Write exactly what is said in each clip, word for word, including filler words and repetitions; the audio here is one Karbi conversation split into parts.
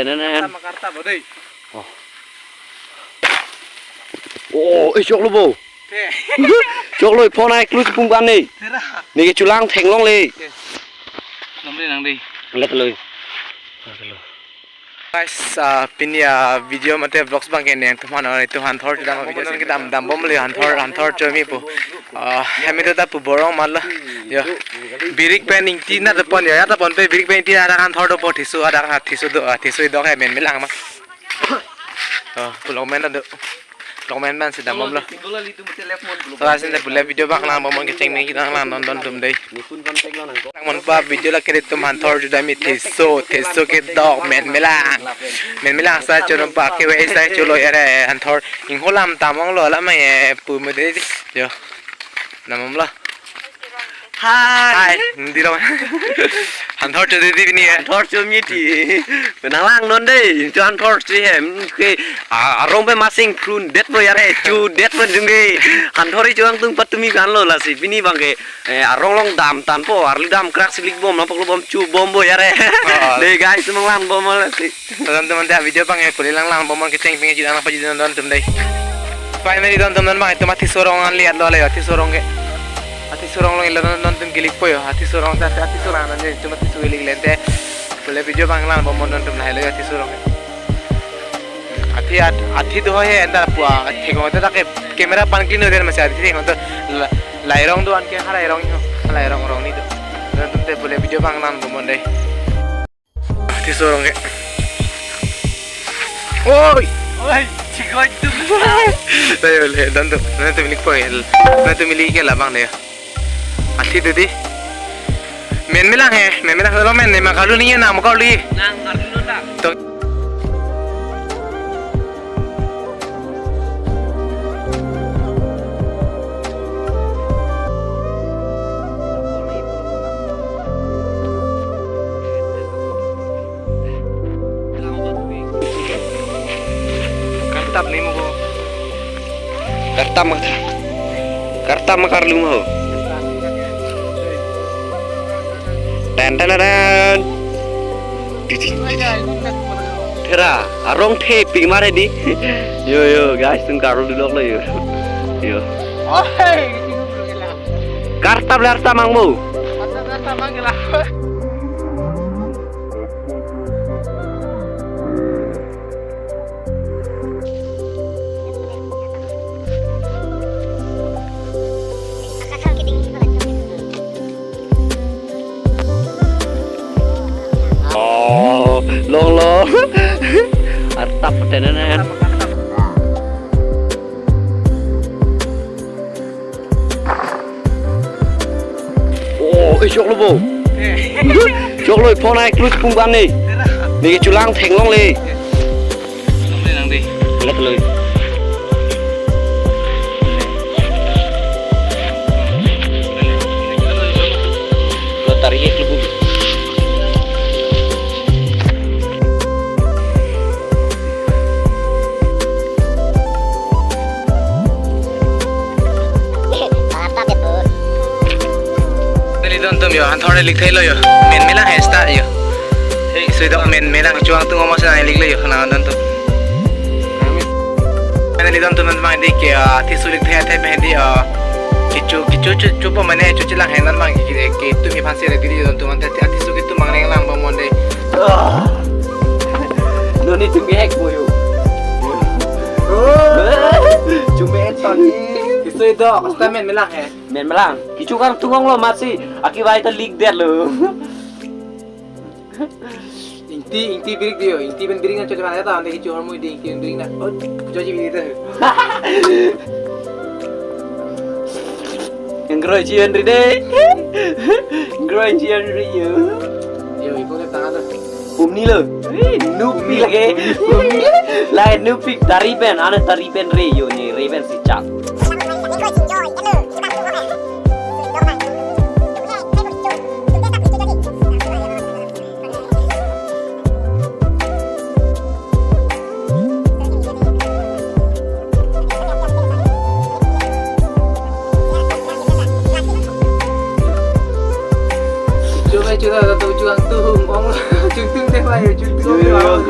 Tenen. Karta, karta, bodei. Oh. Oh, eh, choklo bo. Te. Choklo, phone ai clue pum kan ne. Tera. Ne kechulang theklongle. Te. Lomri nang dei. Lek lo. Guys, ah, pini, ah, video mate vlogs abang ke nangtum aphan, ah, itum Hanthor chedam video si kedam dambomlo Hanthor, Hanthor chomi pu. Ah, hemi do ta pu borong mal lo. Yo. Birik pen ingti na do pon yo, ya ta pon pe birik pen ingti ada Hanthor do po thisu ada thisu do, ah, thisu do hemen melang ma. Oh, pu longmen do. Longmen man si dambomlo. Lason te pule video abang langbom kecheng me kita lang don don tum dei. Langmon pa video lake itum Hanthor chedam me thisu, thisu kedok men melang. Men melang sa choro pa ke we sa cholo yare Hanthor. Ingholam tamong lo la ma ye pu me dei. Yo. Dambomlo. Hai. Hai, hindi raw. Hanthor chedam dei pini ya. Hanthor chedam dei. Penang lang non dei. Chu Hanthor si hem ke, ah, arong pe masing prun det po yare chu det po jungge. Hanthor chedam tung patumi kan lo lasi pini abang ke, eh, arong along dam tan po arli dam krak si likbom na poklo bom chu bom po yare. Oh. Dei guys, penang langbom lasi. Don tum ante video abang ya kuli lang langbom kecheng ping chedam nang paji don don tum dei. Finally don tum non abang itum athisu arong an liat lo le athisu arong ke. Athisu arong along ilo don don tum kelik po yo. Athisu arong ta athisu arong an je itum athisu kelik lente. Pule video abang langbom don tum lahai lo athisu arong ke. Athi at-, athi do he enda pua thek-ong ta ke camera pan clean ho den masi athi thek-ong to la-, lairong do an ke halairong ho. Halairong rong ni do. Don tum te pule video abang langbom dei. Athisu arong ke. Oi! Oi, chikoi tu. Tayo le, don tu, don tu milik po el. Don tu milik ke labang dei. Athi tu dei. Men melang he, men melang lo men ne ma kalu ni na ma kalu. Nang kalu ta. To. Kartap ni mo ko. Kartap mak. Kartap mak karlu mo. Tan tan tan. Thera, arong the ping mare di. Yo, yo, guys, tum karlu dulok lo yo. Yo. Kartap le arta mangmo. Oh, long long. Artap tenen. Oh, eh, choklo bo. Choklo, phone ai clue pum kan ne. Ne kechulang theklongle. Lek lo. Lo tari ye clue. Neli don tum yo, Hanthor neli thelo yo. Men melang hesta yo. Hey, sui dok men melang chuang tung omo sana lik lo yo, khana don tum. Neli don tum man mang di ke, ah, athisu lik the the men di, ah, kechu, kechu chu, chu po mane chu chilang hen man mang ke, ke, ketum iphan si re di don tum ante athisu ketum mang neng langbom dei. Ah. Noni tum ke hek po yo. Chume ton. Kisoi do, asta men melang he. Men melang. Kichu kang tungong lo masi. Aki vai ta lik der lo. Ingti, ingti birik diyo. Ingti pen birik na chocho mana ta ante kichu hormu di ingti pen birik na. Oh, chochi birik ta. Ngroi chian ri de. Ngroi chian ri yo. Yo, iko ke tangan tu. Pumni lo. Nupi lagi. Pumni. Lai nupi tari pen, ane tari pen re yo ni, re pen si chak. Chume chuda tu chuang tu hung ong chuang tu te bai chuang tu.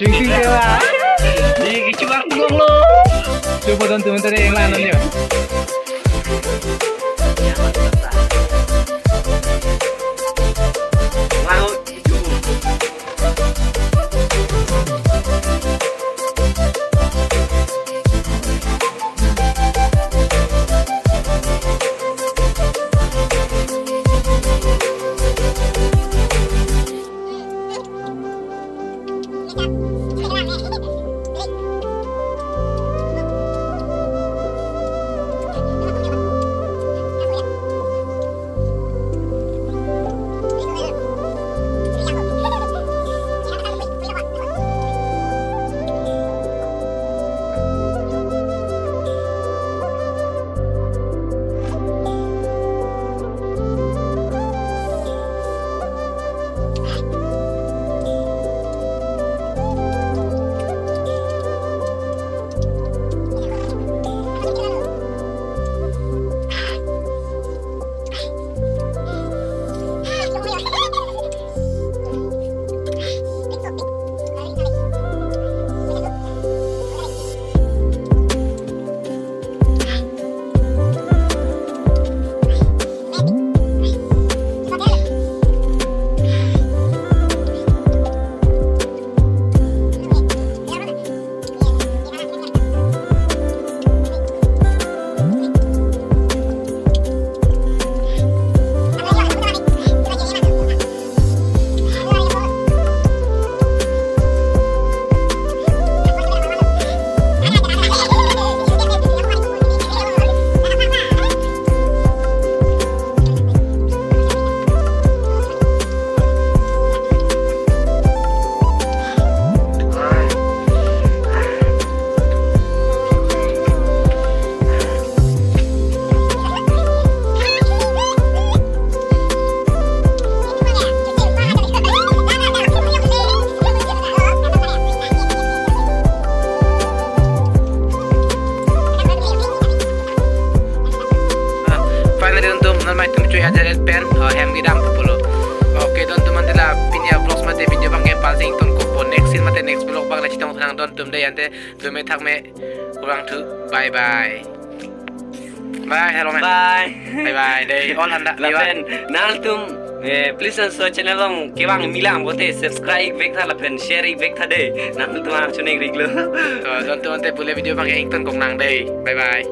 Ching ching ke ba. Di kichuang gong lo. Coba don teman tadi yang mana nih? Wow. Finally, don atum, non mai tum chui ajaret pen, uh, hem kedam tu pulo. Okay, don atum, mantela pini a-vlogs mate video abang ke palsing ton ko po, next scene mate next vlog abang le chetong thanang don atum dei, ante dome thakme, kurvangthu, bye bye. Bye, hello man. Bye. Bye bye. Dei, all handa. Lapen, nangtum, eh, please and so channel along kevang milang bote subscribe vek tha lapen share vek tha dei. Nangtum ang chuning riklo. To, don atum ante pule video abang ke ington kong nang dei. Bye bye.